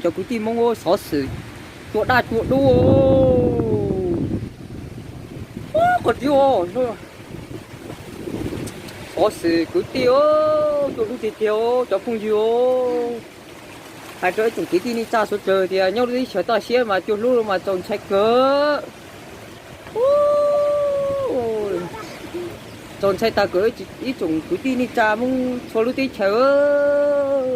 Cov kwv tij Hmoob xov xwm cua daj cua dub. Qhov tib, xov xwm kwv tij, cua hlub tiag tiag cov phooj ywg. Hais rau ib tsoom kwv tij neej tsa sawv daws tias nyob lub teb chaws toj siab mas cua hlub mas txaus ntshai kawg. Txaus ntshai tas kawg ib tsoom kwv tij neej tsa Hmoob txhua lub teb chaws.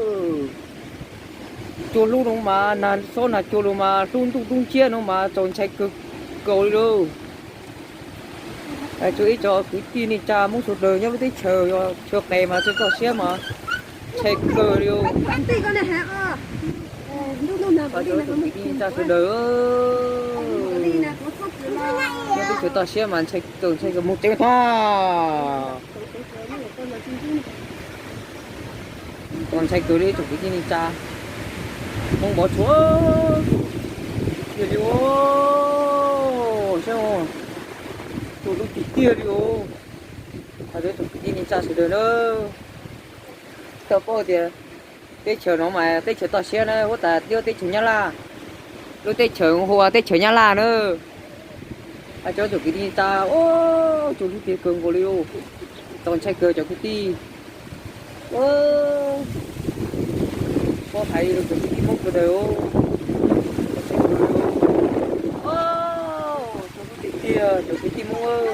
Cua hlub no mas nag xob nag cua los mas hlub ntuj hlub nciab no mas txaus ntshai kawg nkaus li lauj. Hais rau ib tsoom kwv tij neej tsa Hmoob sawv daws nyob lub teb chaws chaw qes mas txaus toj siab mas ntshai kawg li. Hais rau ib tsoom kwv tij neej tsa sawv daws, nyob teb chaws toj siab mas ntshai kawg ntshai kawg mus tsev tag. Txaus ntshai kawg li tsoom kwv tij neej tsa Hmoob Npov Tshuas tiag li os. Saib, cua hlub tiag tiag li os. Hais rau tsoom kwv tij neej tsa sawv daws na, tau paub tias teb chaws no mas teb chaws toj siab na, huab tais lub teb chaws Nyab Laj, lub teb chaws hu ua teb chaws Nyab Laj na. Hais rau tsoom kwv tij neej tsa, cua hlub tiag kawg nkaus li os. Txaus ntshai kawg cov kwv tij. Paub hais rau tsoom kwv tij Hmoob sawv daws, txaus ntshai kawg li os. Cua hlub tiag tiag cov kwv tij Hmoob,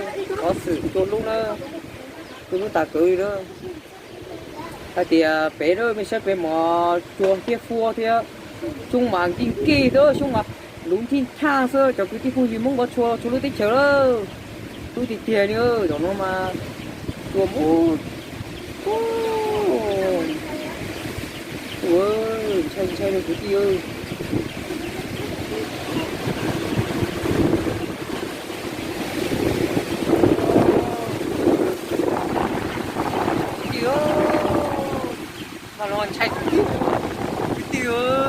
xov xwm cua hlub na, cua hlub tas kawg li na. Hais tias pem na, mej saib pem mas cua thiab huab thiab, xyoob mas nkig nkig xwb, xyoob mas luv nthij nthaj xwb cov kwv tij phooj ywg Hmoob Npov Tshuas txhua lub teb chaws lawm. Hlub tiag tiag li, zaum no mas cua mus, ua ntshai ntshai li kwv tij. Kwv tij, mas los ntshai kwv tij, kwv tij.